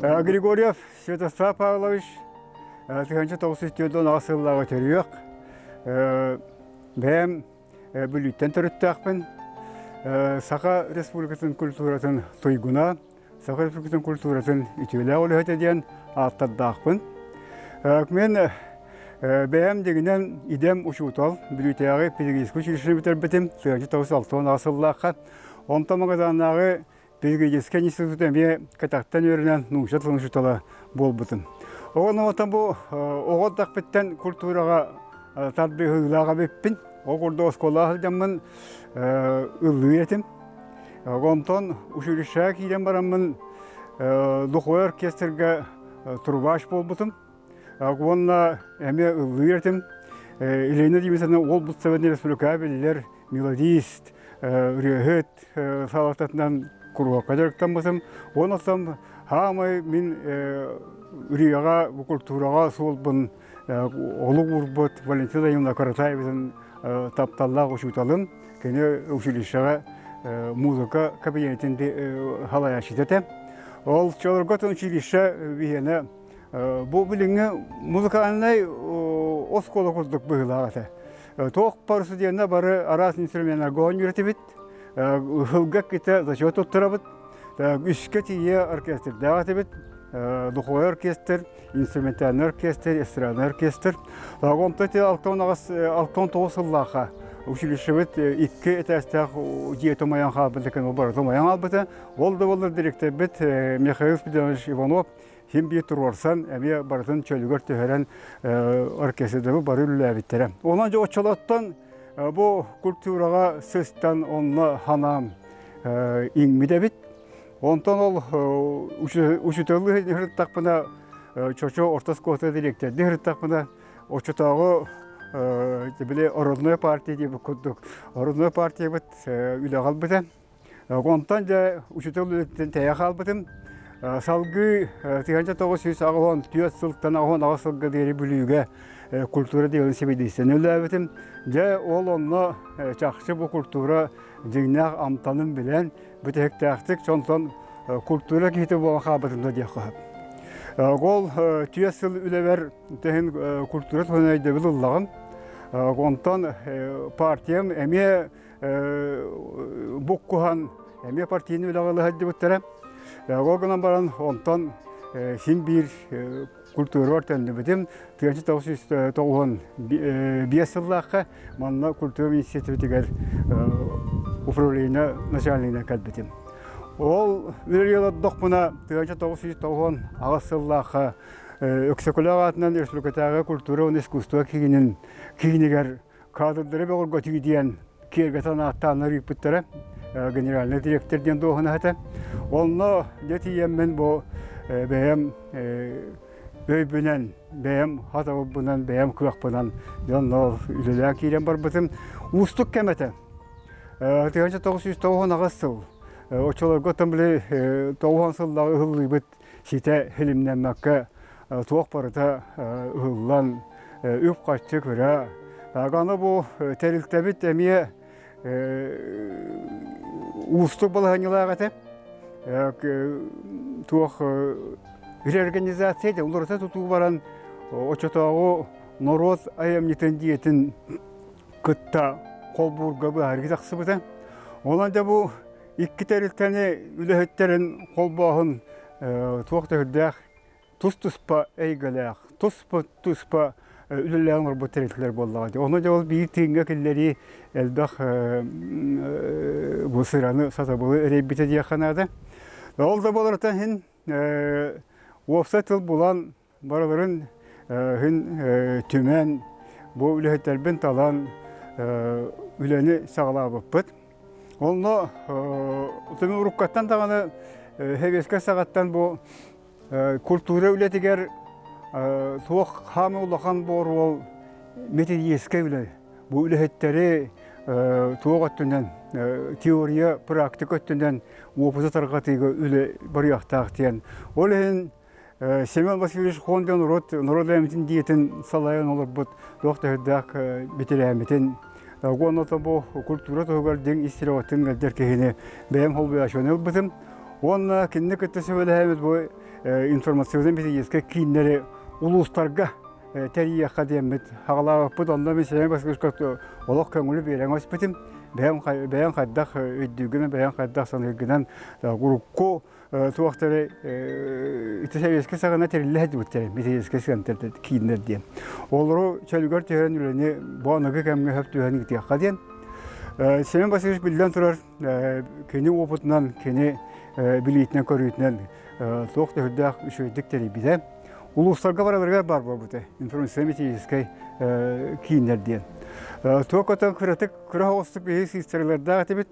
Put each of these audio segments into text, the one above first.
Григорьев Святослав Павлович 1948 сыллааҕы төрүөх. Бэйэм Бүлүүттэн төрүттээхпин. Саха Республикатын культуратын туйгуна, Саха Республикатын культуратын үтүөлээх үлэһитэ диэн ааттардаахпын. Мен бэйэм дьиҥинэн идэм учуутал, Бүлүүтээҕи педагогическай училищены бүтэрбитим 1968 сыллаахха. Онтон Магаданнааҕы Педагогическай институт эмиэ кэтэхтэн үөрэнэн нуучча тылын учуутала буолбутум. Оҕо бу оҕо эрдэхпиттэн культураҕа тардыһыылаах эбиппин. Ол курдук оскуолаҕа сылдьаммын ыллыыр этим. Онтон училищеҕа киирэн бараммын духовой оркестрга трубач буолбутум. Уонна эмиэ ыллыыр этим. Елена Дмитриевна уолбут Советный Республика биллэр мелодист, ырыаһыт салалтатынан куруһуокка дьарыктаммытым. Уонна оттон хаамай мин ырыаҕа, бу культураҕа суолбун олук уурбут Валентина Ивановна Каратаеватын тапталлаах учууталым. Кини училищеҕа музыка кабинетин салайааччыта этэ. Ол чолорго училище биһиэнэ бу билиҥҥи музыкальнай оскуола курдук быһыылаах этэ. Туох парусудианна бары араас инструменнарга оонньуур этибит. Ыһылга китэ зачет туттарабыт. Үскэ тиийэ оркестрдаах этибит. Духовой оркестр, инструментальный оркестр, эстрадный оркестр. Онто ити 69 сыллаахха училищебыт икки этээстээх дьиэ томайан хаалбыт лекен ол бары томайан хаалбыта. Ол да буоллар дириэктэрбит Михаил Спиридонович Иванов син биир туруорсан, эмиэ барытын чөлүгэр түһэрэн оркестрдары бары үлэлээбиттэрэ. Онон дьэ оччолоттон бу культураҕа сыстан онно ханаам иҥмит эбит. Онтон ол учууталлыы сырыттахпына Чочо орто оскуолата дириэктэрдии сырыттахпына оччотооҕу били родной партия диэбит курдук родной партиябыт үлэҕэ ылбыта. Онтон дьэ учуутал үлэтиттэн тэйэ хаалбытым. Салгыы 1984 сылтан 98 сылга диэри Бүлүүгэ культура делын сэбиэдиссэйин үлэлээбитим. Дьэ ол онно чахчы бу культура дьиҥнээх амтанын билэн, бүтэһиктээхтик дьонтон культура киһитэ буолан хаалбытым да диэххэ сөп. Ол түөрт сыл үлэбэр тэһин культура туһунан өйдөбүл ыллаҕым. Онтон партиям эмиэ буккуһан эмиэ партийнай үлэҕэ ылыһардыбыттара. Ол гынан баран онтон син биир культурабар төннүбүтүм. 1995 сыллаахха манна культура министерствотыгар управление начальнигынан кэлбитим. Ол үлэлии олордохпуна 1998 сыллаахха Өксөкүлээх аатынан республикатааҕы культура уонна искусство киинин киинигэр кадрдары бөҕөргөтүү диэн киэргэтэн ааттааннар ыыппыттара генеральный директор диэн дуоһунаһа этэ. Онно дьэ тиийэммин бу бэйэм өйбүнэн, бэйэм хатабылбынан, бэйэм кыахпынан дьонно үлэлээн киирэн барбытым. Уустук кэм этэ. 1998 сыл. Оччолорго оттон били 90 сыллааҕы ыһыллыыбыт ситэ хилимнэммэккэ туох барыта ыһыллан үп-харчы кыра. Аны бу тэрилтэбит эмиэ уустук балаһыанньалаах этэ. Туох реорганизация диэн уларыта тутуу баран оччотооҕу норуот айымньытын дьиэтин кытта холбуурга быһаарыы тахсыбыта. Онон дьэ бу икки тэрилтэни үлэһиттэрин холбооһун туох да үрдээх тус-туспа эйгэлээх, туспа-туспа үлэлээн олорбут тэрилтэлэр буоллаҕа дии. Ону дьэ ол биир тыыҥҥа киллэрии элбэх бу сыраны, сатабылы эрэйбитэ диэххэ наада. Ол да буоларыттан иһин уопсай тыл булан барыларын иһин түмэн бу үлэһиттэрбин талан үлэни саҕалаабыппыт. Онно уруккаттан даҕаны сэбиэскэй саҕаттан бу культура үлэтигэр туох хаамыы улахан буоруол методическай үлэ. Бу үлэһиттэри туох өттүнэн теория, практика өттүнэн уопуту тарҕатыыга үлэ барыахтаах диэн. Ол иһин Семен Васильевич Хон диэн норуот норуот эмитин диэтин салайан олорбут туох төһөрдөөх бэтэрээммитин уонна бу культура туһугар дьиҥ ис сүрэҕиттэн ыалдьар киһини бэйэм холбуйааччыны ылбытым. Уонна кинини кытта сүбэлэһэммит бу информационнай-методическай кииннэри улуустарга тэрийиэххэ диэммит хаҕалаабыппыт. Онно мин Семен Васильевичка олох көҥүлү биэрэн өспүтүм. Бэйэм, бэйэм хайдах өйдүүгүнэн, бэйэм хайдах саныыргынан урукку туохтары ити сэбиэскэй саҕана тэриллэ сылдьыбыттар методическай центр кииннэр диэн. Олору чөлүгэр түһэрэн үлэни бу аныгы кэмҥэ сөп түһэн ыытыахха диэн. Семен Васильевич биллэн турар кини опытынан, кини билиитинэн-көрүүтүнэн туох да сүрдээх үчүгэйдик тэрийбитэ. Улуустарга бараларыгар баар буолбута информационно-методическай кииннэр диэн. Туох отон кыратык кыра соҕустук биһиги сыыстарылардаах этибит.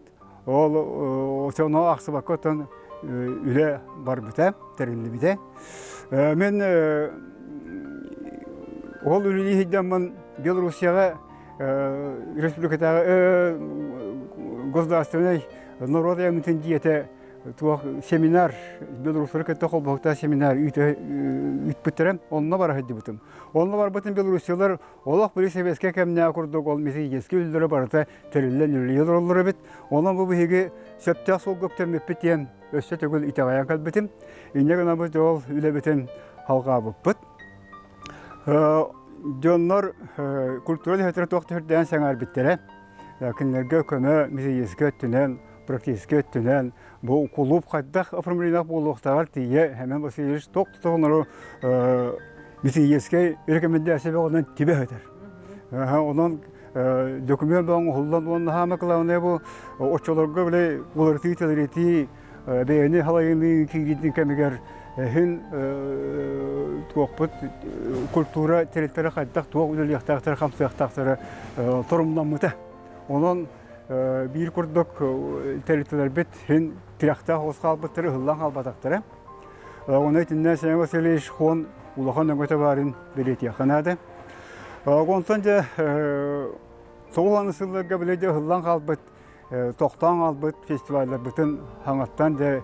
Ол ону ахсыбакка оттон үлэ барбыта, тэриллибитэ. Мен ол үлэлии сылдьаммын Белоруссияҕа республикатааҕы государственнай норуот айымньытын дьиэтэ туох семинар белорустары кытта холбоһуктаах семинар ыыппыттара онно бара сылдьыбытым. Онно барбытым белоруссиялар олох били сэбиэскэй кэмнээх курдук ол методическэй үлэлэрэ барыта тэриллэн үлэлии олороллор эбит. Онон бу биһиги сөптөөх суолга үктэммиппит диэн өссө төгүл итэҕэйэн кэлбитим. Инньэ гынабыт ол үлэбитин халҕаабыппыт. Дьоннор культура үлэһиттэрэ туох да үрдээн сэҥээрбиттэрэ. Кинилэргэ көмө методическэй өттүнэн, практическай өттүнэн бу кулууп хайдах оформлениелаах буолуохтааҕар тиийэ Семен Васильевич туох да методическэй рекомендация бөҕөнөн тибэ сытар. Онон документ бөҕө оҥоһуллан уонна хаама кылаабынай бу оччолорго били уларытыы тэлэритии бэйэни халайыныы киирбитин кэмигэр иһин туохпут культура тэрилтэрэ хайдах туох үлэлиэхтээхтэрэ хамсыахтаахтара торумнаммыта. Онон биир курдук тэрилтэлэрбит иһин тирэхтээх оҕус хаалбыттара ыһыллан хаалбатахтара. Онно итиннэ Семен Васильевич Хон улахан өҥөтө баарын бэлиэтиэххэ наада. Онтон дьэ соҕуруу сылларга били дьэ ыһыллан хаалбыт тохтоон хаалбыт фестивалларбытын хаҥаттан дьэ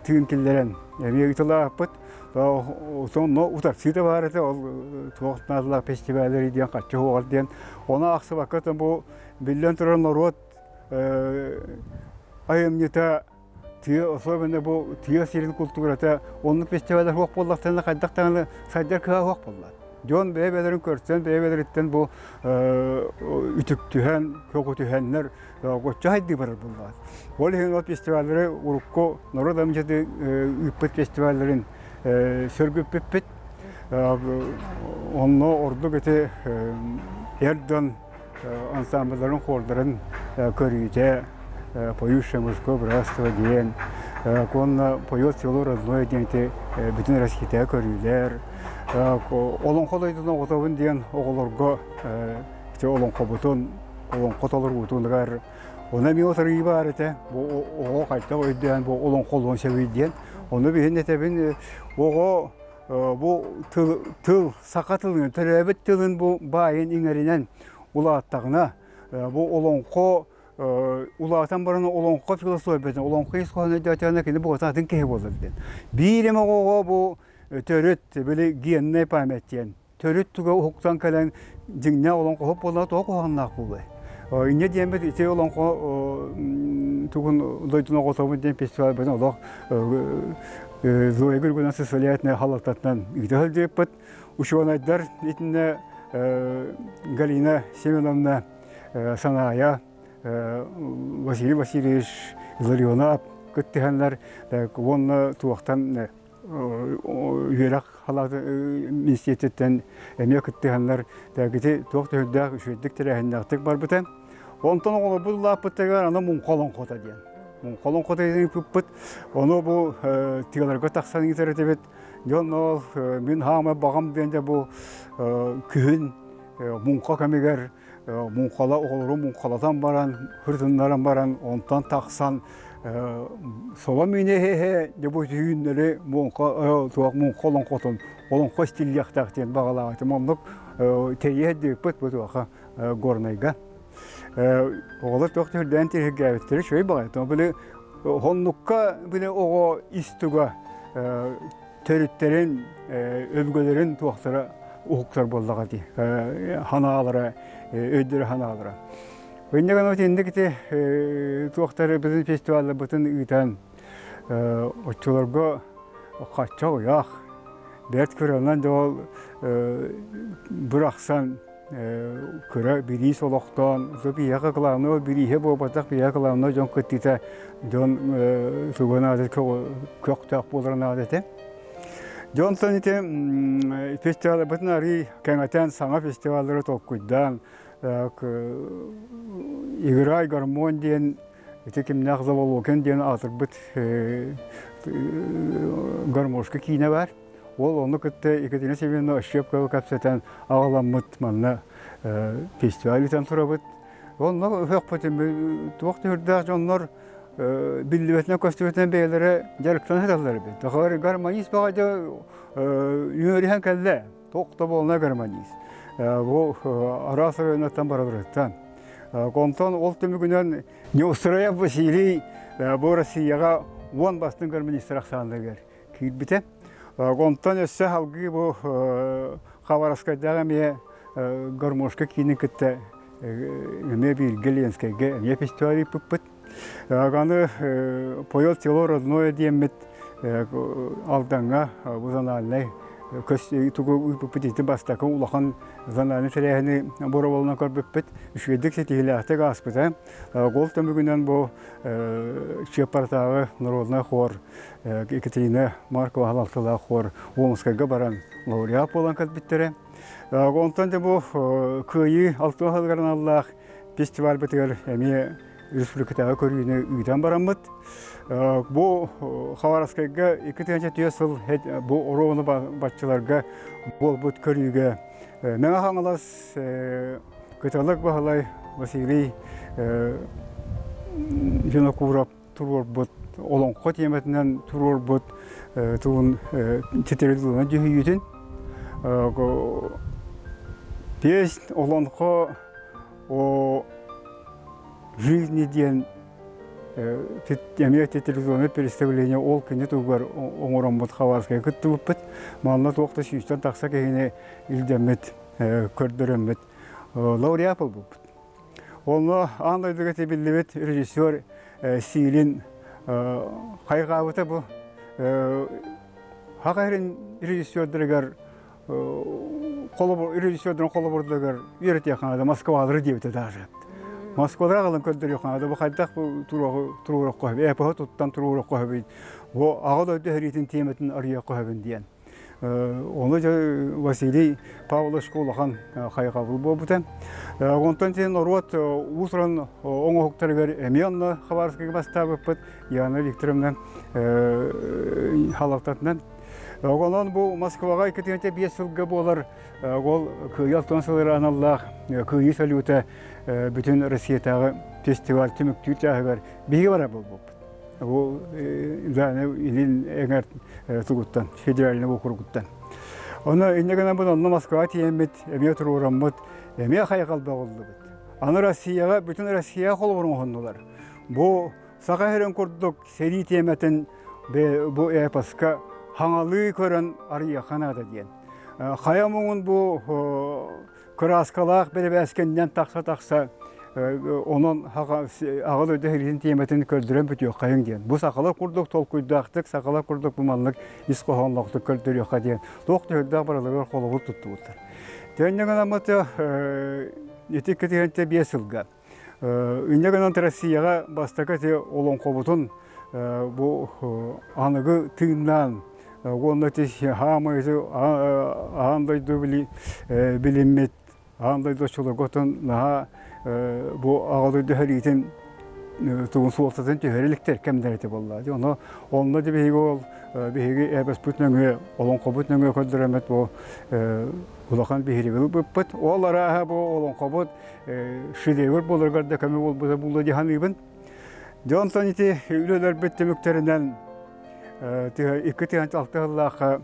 тыын киллэрэн эмиэ ыытылаахпыт. Сонно утарсыы да баар этэ, ол туох наадалаах фестиваллары диэн хаччы суоҕар диэн. Ону аахсыбакка бу биллэн турар норуот айымньыта тыа особенно бу тыа сирин култуурата оннук фестиваллар суох буоллахтарына хайдах даҕаны сайдар кыаҕа суох буолла. Дьон бэйэ-бэйэлэрин көрсөн, бэйэ-бэйэлэриттэн бу үтүктүһэн, көҕүтүһэннэр гоччо хайдыы барар буоллаҕа. Ол иһин ол фестиваллары урукку норуот амчаты ыыппыт фестивалларын сөргүппүппүт. Онно ордук ити эр дьон ансамблларын, хордарын көрүүтэ «Поющее мужское братство» диэн, уонна «Поет село родное» диэн ити бүтүн Россиятааҕы көрүүлэр, Олоҥхо дойдутун оҕотобун диэн оҕолорго ити олоҥхобутун, олоҥхо толоруутунугар ону эмиэ утарыы баар этэ. Бу оҕо хайдах өйдөөн бу олоҥхолуон сөбүй диэн. Ону биһин этэбин оҕо бу тыл, тыл саха тылын, төрөөбүт тылын бу баайын иҥэринэн улааттаҕына, бу олоҥхо улаатан баран олоҥхо философиятын, олоҥхо ис хоһооно өйдөөтөҕүнэ кини буолта атын киһи буолар диэн. Биир эмэ оҕоҕо бу төрүт били генная память диэн төрүт туга уһуктан кэлэн дьиҥнээх олоҥхоһут буолла тоҕо куһаҕаннаах буолуой? Инньэ диэммит ити олоҥхо тугун дойдуну оҕотобун диэн фестиваль олох Зоя Григорьевна Сысолятина халалтатынан ыыта сылдьыппыт. Учуонайдар итиннэ Галина Семеновна Санаайа, Василий Васильевич Илларионов кыттыһаннар уонна туохтан үөрэх халааты министиэстибэттэн эмиэ кыттыһаннар ити туох төһүрдээх үчүгэйдик тэрээһиннээхтик барбыта. Онтон оҕолорбут улааппыттарыгар аны муҥха олоҥхото диэн. Муҥха олоҥхото диэн ыыппыппыт. Ону бу тыаларга тахсан ыытар этибит. Дьон ол мин хаамай баҕам диэн дьэ бу күһүн муҥха кэмигэр муҥхала оҕолору муҥхалатан баран, хыртыннаран баран, онтон тахсан соло миинэ дьэ бу түүннэри муҥха туох муҥха олоҥхотун олоҥхо истиллиэхтээх диэн баҕалаах этим. Оннук тэрийэ сылдьыбыппыт бу туоха Горнайга. Оҕолор туох да үрдээн тиһиргээбиттэрэ үчүгэй баҕайы. Били оннукка били оҕо ис туга төрүттэрин, өбүгэлэрин туохтара уһуктар буоллаҕа дии. Ханаалара, өйдөрө ханаалара. Инньэ гынан итинник ити туохтары бүтүн фестивалларбытын ыытан оччолорго. хачча уйаах. Бэрт кыранан да ол бырахсан кыра бириис олохтоон, биһиэхэ кылааннай бирииһэ буолбатах, биһиэхэ кылааннай дьон кыттыыта дьон тугу наада көхтөөх буолара наада этэ. Дьонтон ити фестивалбытын арыый кэҥэтэн саҥа фестиваллары толкуйдаан «Играй гармонь» диэн ити кимнээх Заволокин диэн аатырбыт гармошка киинэ баар. Ол ону кытта Екатерина Семеновна Ощепкова кэпсэтэн аҕаламмыт манна фестиваль ыытан турабыт. Онно ыһыахпытын туох түһүрдээх дьоннор биллибэтинэн көстүбэтинэн бэйэлэрэ дьарыктана сыталлар эбит. Гармонист баҕайда үөрүһэн кэллэ. Тохтоболна гармонист. Бу араас районнартан барыларыттан. Онтон ол түмүгүнэн Неустроев Василий бу Россияҕа уон бастыҥ гармонистар ахсааннарыгар киирбитэ. Онтон өссө салгыы бу Хабаровскайдааҕы эмиэ гармошка киинин кытта эмиэ бииргэ Ленскэйгэ эмиэ фестиваль ыыппыппыт. Аны «Поет село родное» диэммит Алдаҥҥа бу зональнай тугу ыыппыппыт ити бастакы улахан зональнай тэрээһини боруобаланан көрбүппүт. Үчүгэйдик ситиһиилээхтик ааспыта. Ол түмүгүнэн бу Чыаппаратааҕы народнай хор Екатерина Маркова салалталаах хор Омскайга баран лауреат буолан кэлбиттэрэ. Онтон да бу Кыайыы алтыа сылыгар аналлаах фестивальбытыгар эмиэ республикатааҕы көрүүнү ыытан бараммыт. Бу Хабаровскайга 2004 сыл бу оруону баччаларга буолбут көрүүгэ Мэҥэ Хаҥалас Кыталык Баһылай Василий Винокуров туруорбут олоҥхо тиэмэтинэн туруорбут тугун титирилуна дьүһүйүүтүн песнь олоҥхо о жизни диэн эмиэ телевизионное представление ол кини туһугар оҥороммут Хабаровскайга кыттыбыппыт. Манна туох да сүүстэн тахса киһини илдьэммит, көрдөрөммүт лауреат буолбуппут. Онно аан дойдуга биллибит режиссер Силин хайҕаабыта бу Саха сирин режиссердарыгар холобур режиссердарын холобурдарыгар үөрэтиэххэ наада Москвалары диэбитэ даже. Москвалары аҕалан көрдөрүөххэ наада бу хайдах бу туруорукка сөбүй эпоһы туттан туруорукка сөбүй бу аҕа дойду сэриитин тиэмэтин арыйыахха сөбүн диэн. Ону дьэ Василий Павловичка улахан хайҕабыл буолбута. Онтон син норуот уус-уран оҥоһуктарыгар эмиэ онно Хабаровскайга бастаабыппыт Яна Викторовна халалтатынан. Онон бу Москваҕа 2005 сылга буолар ол Кыайыы алтан сылыгар аналлаах Кыайыы салюта бүтүн Россиятааҕы фестиваль түмүктүүр чааһыгар биһиги барар буолбуппут. Бу илин эҥэр тугуттан, федеральный округуттан. Ону инньэ гынан онно Москваҕа тиийэммит, эмиэ туруораммыт, эмиэ хайҕал бөҕүллүбүт. Аны Россияҕа, бүтүн Россияҕа холобур оҥоһуннулар. Бу Саха сирин курдук сэрии тиэмэтин бу эпоска хаҥалыы көрөн арыйыахха наада диэн. Хайа муҥун бу кырааскалаах бэрэбээскэннэн тахса-тахса онон аҕа дойду сэриитин тиэмэтин көрдөрөн бүтүөххэйиҥ диэн. Бу сахалар курдук толкуйдаахтык, сахалар курдук бу маннык ис хоһоонноохтук көрдөрүөххэ диэн туох төһөрдөөх барыларыгар холобур туттубуттар. Төннө гынаммыт ити 2005 сылга Инньэ гынан Россияҕа бастакы ити олоҥхобутун бу аныгы тыыннаан уонна ити хаамай аан дойду билиммит аан дойду оччолорготун наһаа бу аҕа дойду сэриитин тугун суолтатын түһэрэ иликтэр кэмнэр этэ буолла. Ону онно да биһиги ол биһиги эбэспит нөҥүө олоҥхобут нөҥүө көрдөрөммүт бу улахан биһирэбил ылбыппыт. Ол арааһа бу олоҥхобут шедевр буоларыгар да көмө буолбута буолуо дии саныыбын. Дьэ онтон ити үлэлэрбит түмүктэринэн 2 6 сыллаахха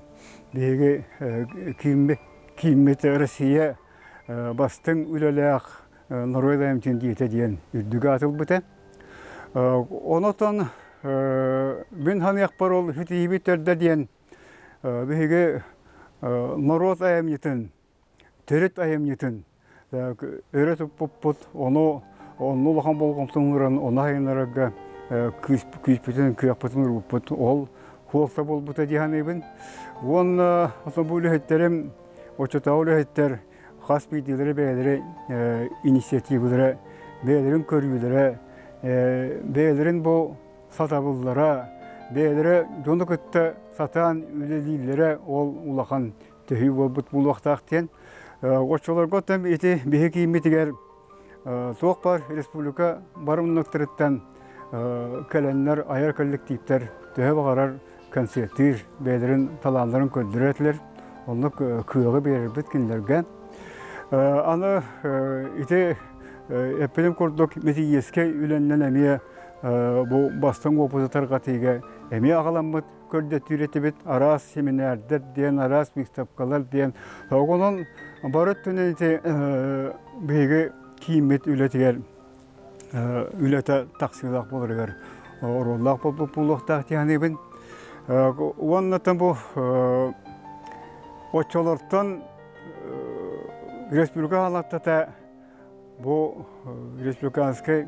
биһиги кииммит Россия бастыҥ үлэлээх норуот айымньытын дьиэтэ диэн үрдүгэ атылбыта. Онотон мин саныахпар ол ситиһиибит төрдө диэн биһиги норуот айымньытын төрүт айымньытын өрө туппуппут, ону онно улахан болҕомтону ууран, ону айаннарарга күүспүтүн, кыахпытын уурбуппут. Ол Хуолта буолбута дии саныыбын. Уонна бу үлэһиттэрим, оччотооҕу үлэһиттэр хас биирдиилэрэ бэйэлэрэ инициативалара, бэйэлэрин көрүүлэрэ, бэйэлэрин бу сатабыллара, бэйэлэрэ дьону кытта сатаан үлэлииллэрэ ол улахан төһүү буолбут буолуохтаах диэн. Оччолорго оттон ити биһи кииммитигэр туох баар республика бары муннуктарыттан кэлэннэр айар коллективтэр төһө баҕарар концертыыр, бэйэлэрин талааннарын көрдөрөр этилэр. Оннук кыаҕы биэрэрбит кинилэргэ. Аны ити эппитим курдук методическай үлэннэн эмиэ бу бастыҥ уопуту тарҕатыыга эмиэ аҕаламмыт көрдөтүүр этибит араас семинардар диэн, араас выставкалар диэн. Онон бары өттүнэн ити биһиги кииммит үлэтигэр үлэтэ тахсыылаах буоларыгар оруоллаах буолбут буолуохтаах дии саныыбын. Уонна бу оччолортон республика халаттата Бу республиканскай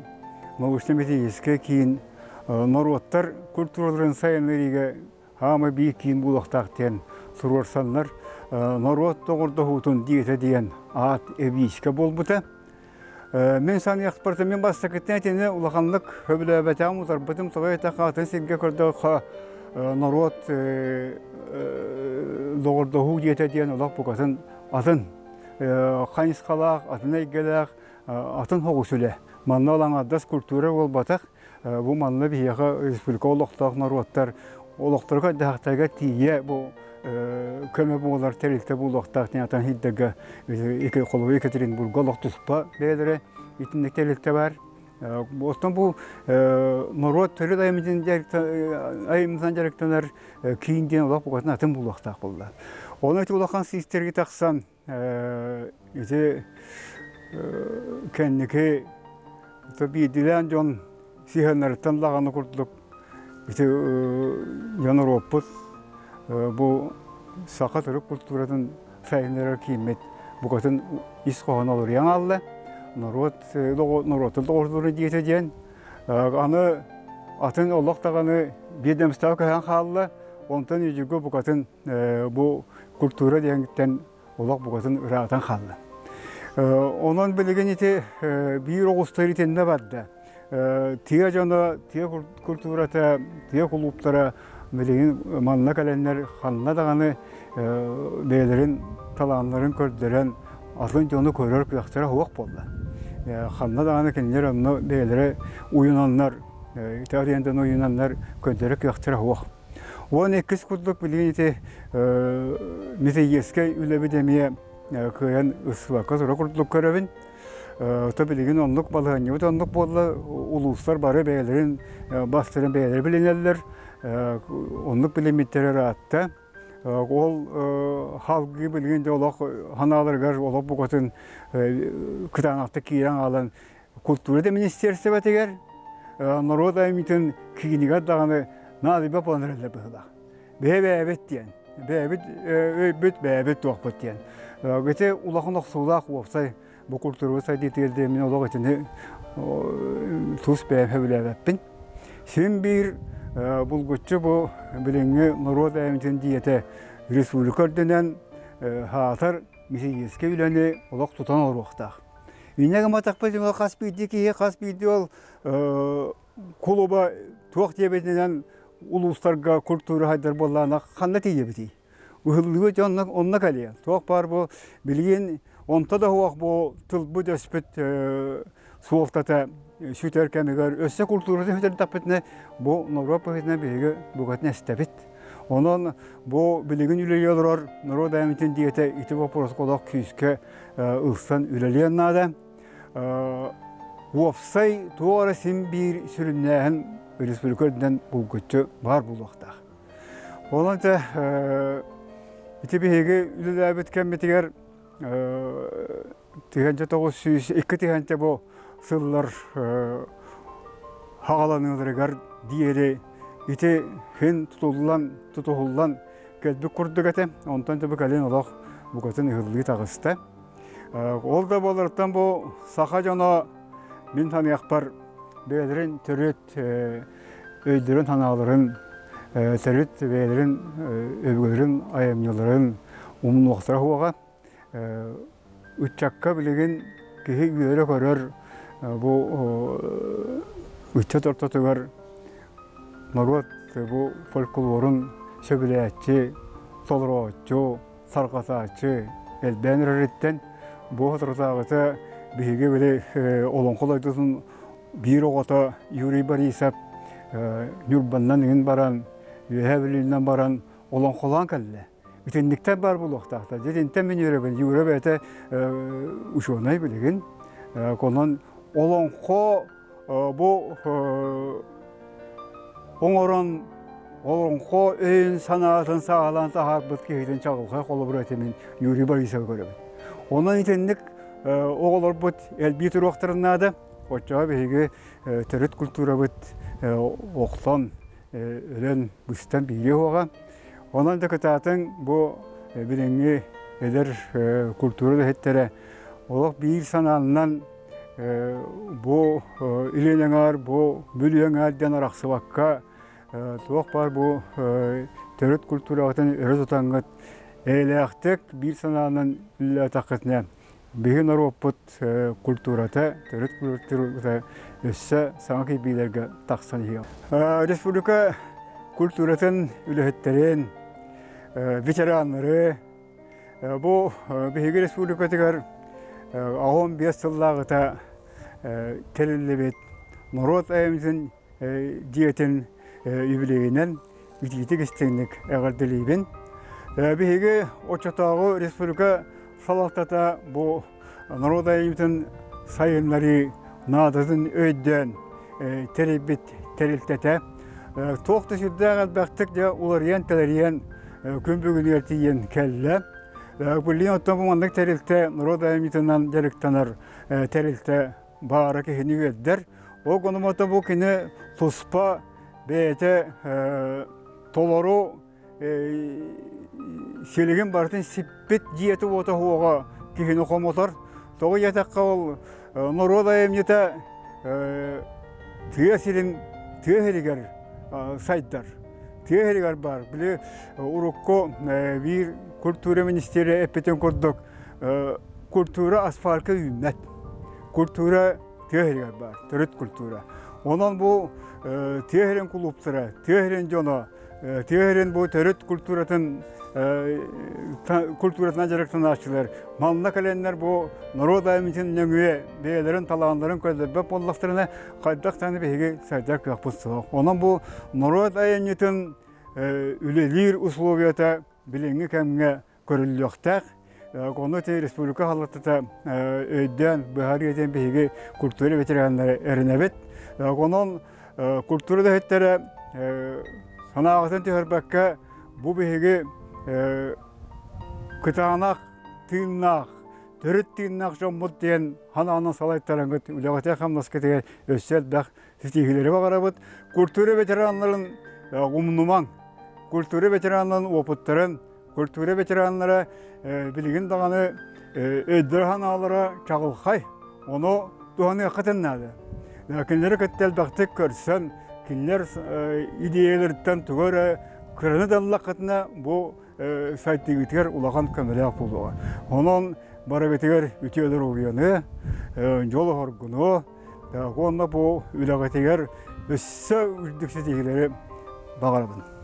научно-методическай киин норуоттар культураларын сайыннарыыга хаама биир киин буолуохтаах диэн туруорсаннар норуот доҕордоһуутун диэтэ диэн аат эбиискэ буолбута. Мин саныахпар мин бастакыттан итини улаханнык сөбүлээбэтэҕим, утарбытым, тоҕо этэх атын сиргэ көрдөххө норуот доҕордоһуу диэтэ диэн олох букатын атын хайысхалаах, атын эйгэлээх, атын соҕус үлэ. Манна ол аҥардас культура буолбатах, бу манна биһиэхэ республика олохтоох норуоттар олохторугар дьаһахтарга тиийэ бу көмө буолар тэрилтэ буолуохтаах диэн атын сирдэргэ холобур Екатеринбурга олох туспа бэйэлэрэ итинник тэрилтэ баар. Оттон бу норуот төрүт айымньытынан дьарыктанар киин диэн олох букатын атын буолуохтаах буолла. Ону ити улахан систэргэ тахсан ити кэнники биирдиилээн дьон сыһыаннарыттан даҕаны курдук ити дьон норуоппут бу саха төрүт культуратын сайыннарар кииммит букатын ис хоһооно олоруйан хаалла. Норуот норуоттан доҕордууларын диэтэ диэн аны атын олох даҕаны биирдэмстээх көһөн хаалла. Онтон үдьүгү букатын бу культура диэҥиттэн олох букатын ыраатан хаалла. Онон билигин ити биир оҕустар итиннэ барда. Тыа дьоно, тыа культурата, тыа кулууптара билигин манна кэлэннэр ханна даҕаны бэйэлэрин талааннарын көрдөрөн атын дьону көрөр кыахтара суох буолла. Ханна даҕаны кинилэр онно бэйэлэрэ уйунаннар, итэҕэйэн уйунаннар көрдөрөр кыахтара суох. Уон иккис курдук билигин ити методическай үлэбит эмиэ кыайан ысылакка тура курдук көрөбүн. То билигин оннук балаһыанньабыт оннук буолла, улуустар бары бэйэлэрин бастарын бэйэлэрэ билинэллэр, оннук билиммиттэрэ ыраатта. Ол халгыы билигин де олох ханааларыгар олох букатын кытаанахтык киирэн хаалан культура да министерствотыгар норуот айымньытын киинигэр даҕаны наадыйба буолан эрэллэр быһыылаах. Бэйэ-бэйэбит диэн, бэйэбит өйбүт, бэйэбит туохпут диэн. Ити улахан охсуулаах уопсай бу культурабыт сайдыытыгар диэн мин олох итини тус бэйэм сөбүлээбэппин. Син биир булгуччу бу билиҥҥи норуот айымньытын диэтэ республика үрдүнэн хаатар методическай үлэни олох тутан олоруохтаах. Инньэ гымматахпыт хас биирдии киһи хас биирдии ол кулуба туох диэбитинэн улуустарга культура хайдар буоллаҕына ханна тиийэбитий? Ыһыллыбыт онно, онно кэлиэ. Туох баар бу билигин онто да суох бу тылбыт өспүт суолтата сүтэр кэмигэр өссө культуратын сүтэрдэхпитинэ бу норуот быһыытынан биһиги букатын эстэбит. Онон бу билигин үлэлии олорор норуот айымньытын диэтэ ити боппуруоска олох күүскэ ылсан үлэлиэн наада. Уопсай туох эрэ син биир сүрүннээһин республика үрдүнэн булгуччу баар буолуохтаах. Онон дьэ ити биһиги үлэлээбит кэммитигэр 1902 бу сыллар хаҕаланыыларыгар диэри ити хин тутуллан тутуһуллан кэлбит курдук этэ. Онтон да бу кэлин олох букатын ыһыллыы таҕыста. Ол да буоларыттан бу саха дьоно мин саныахпар бэйэлэрин төрүт өйдөрүн-санааларын. төрүт бэйэлэрин өбүгэлэрин айымньыларын умнуохтара суоҕа. Ыччакка билигин киһи үөрэ көрөр бу ыччат ортотугар норуот бу фольклорун сөбүлээччи, толорооччу, тарҕатааччы элбээн эрэриттэн бу соторутааҕыта биһиги били олоҥхо дойдутун биир оҕото Юрий Борисов Ньурбаннан иҥин баран, Үөһээ Бүлүүнэн баран олоҥхолоон кэллэ. Итинниктэр баар буолуохтаахтар. Дьэ итинтэн мин үөрэбин. Юра бэйэтэ учуонай билигин. Онон олоҥхо бу оҥорон олоҥхо өйүн-санаатын саҕалаан таһаарбыт киһитин чаҕылхай холобура этэ мин Юрий Борисовы көрөбүн. Онон итинник оҕолорбут элбии туруохтарын наада. Оччоҕо биһиги төрүт культурабыт охтон, өлөн, быстан биириэ уоҕа. Онон да кытаатыҥ бу билиҥҥи эдэр культура үлэһиттэрэ олох биир санааннан бу илин эҥээр, бу Бүлүү эҥээр диэн арахсыбакка туох баар бу төрүт культураҕытын өрө тутаҥҥыт эйэлээхтик биир санаанан үлэлээтэххитинэ биһи норуоппут культурата, төрүт культурата өссө саҥа кирбиилэргэ тахсан иһиэ. Республика культуратын үлэһиттэрин, ветераннары бу биһиги республикатыгар 15 сыллааҕыта тэриллибит норуот айымньытын дьиэтин юбилейинэн итиитик истиҥник эҕэрдэлиибин. Биһиги оччотооҕу республика салалтата бу норуот айымньытын сайыннарыы наадатын өйдөөн тэрийбит тэрилтэтэ. Туох да сүрдээх элбэхтик дьэ уларыйан-тэлэрийэн күн бүгүнүгэр тиийэн кэллэ. Билигин оттон бу маннык тэрилтэ норуот айымньытынан дьарыктанар тэрилтэ баара киһини үөрдэр. Ол гономото бу кини туспа бэйэтэ толору силигин барытын сиппит дьиэтэ-уота уоҕа киһини хомотор. Тоҕо диэтэххэ ол норуот айымньыта тыа сирин тыа сиригэр сайдар. Тыа сиригэр баар. Били урукку биир культура министиэрэ эппитин курдук культура асфалька үүммэт. Культура тыа сиригэр баар, төрүт культура. Онон бу тыа сирин кулууптара, тыа сирин дьоно, тыа сирин бу төрүт культуратын культуратынан дьарыктанааччылар манна кэлэннэр бу норуот айымньытын нөҥүө бэйэлэрин талааннарын көрдөрбөт буоллахтарына хайдах даҕаны биһиги сайдар кыахпыт суох. Онон бу норуот айымньытын үлэлиир условията билиҥҥи кэмҥэ көрүллүөхтээх. Ону ити республика халлатыта өйдөөн быһаарыы диэн биһиги культура ветераннары эрэнэбит. Онон культура үлэһиттэрэ санааҕытын түһэрбэккэ бу биһиги кытаанах тыыннаах, төрүт тыыннаах дьоммут диэн ханаанан салайтараҥҥыт үлэҕитигэр-хамнаскытыгар өссө элбэх ситиһиилэри баҕарабыт. Культура ветераннарын умнумаҥ. Культура ветераннарын опыттарын Культура ветераннара билигин даҕаны өйдөрө-санаалара чаҕылхай, ону туһаныаххытын наада. Кинилэри кытта элбэхтик көрсөн, кинилэр идиэйэлэриттэн тугу эрэ кыраны да ыллаххытына, бу сайдыыгытыгар улахан көмөлөөх буолуоҕа. Онон барыгытыгар үтүө доруобуйаны, дьолу-соргуну, уонна бу үлэҕитигэр өссө үрдүк ситиһиилэри баҕарабын.